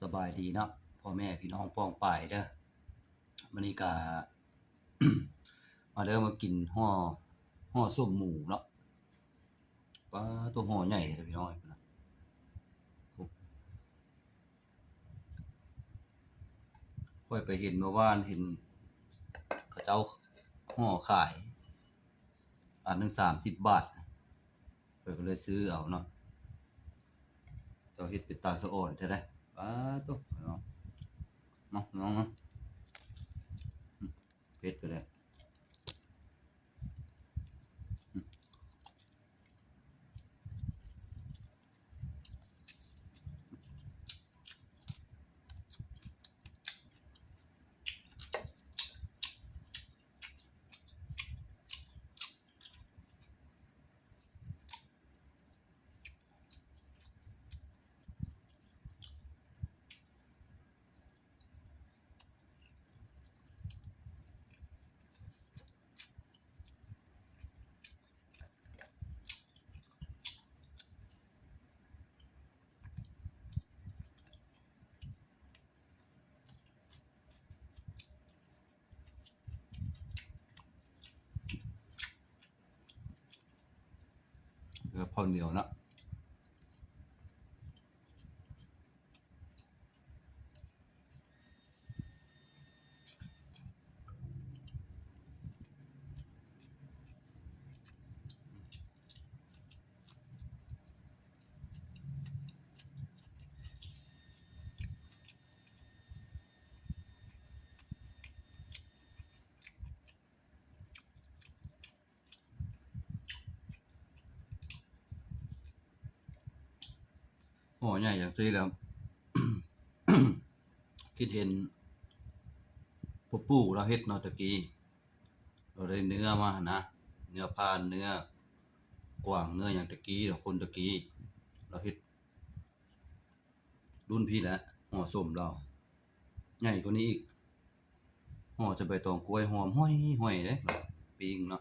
ສະບາຍດີເນາະ ພໍ່ແມ່ພີ່ນ້ອງປ້ອງປາຍເດີ. ມື້ນີ້ກະ ມາເດີ ມາກິນຫໍ່ ຫໍ່ສົ້ມໝູເນາະ. ປາໂຕ ຫໍ່ໃຫຍ່ເດີພີ່ນ້ອງ. ຂ້ອຍໄປເຫັນເມື່ອວານ ເຫັນເຂົາເຈົ້າຫໍ່ຂາຍ ອັນໜຶ່ງສາມສິບບາດ ຂ້ອຍກໍເລີຍຊື້ເອົາເນາະ. ເຈົ້າເຮັດເປັນຕາສະອອນແທ້ໃດ໋. ປາໂຕ ເນາະ ເນາະ ເນາະ ເນາະ ເຜັດກໍໄດ້. ແລ້ວເຂົ້າໜຽວເນາະ. ຫໍ່ໃຫຍ່ຈັ່ງຊີ້ແລ້ວ ຄິດເຫັນພໍ່ປູ່ລາວເຮັດເນາະ ແຕ່ກີ້ ລາວໄດ້ເນື້ອມາຫັ້ນນະ ເນື້ອພານ ເນື້ອກວາງ ເນື້ອຫຍັງ ແຕ່ກີ້ ຄົນແຕ່ກີ້ ລາວເຮັດ ລຸ້ນພີ້ແຫຼະ ຫໍ່ສົ້ມລາວ ໃຫຍ່ກວ່ານີ້ອີກ ຫໍ່ໃສ່ໃບຕອງກ້ວຍ ຫອມຫ້ອຍໆເດ້ ປີ້ງເນາະ.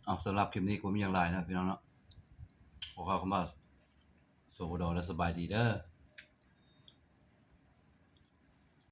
ເອົາ ສຳລັບຄລິບນີ້ກໍບໍ່ມີຫຍັງຫຼາຍນະພີ່ນ້ອງເນາະ ຂໍກ່າວຄຳວ່າ ໂສດອ ແລະ ສະບາຍດີເດີ.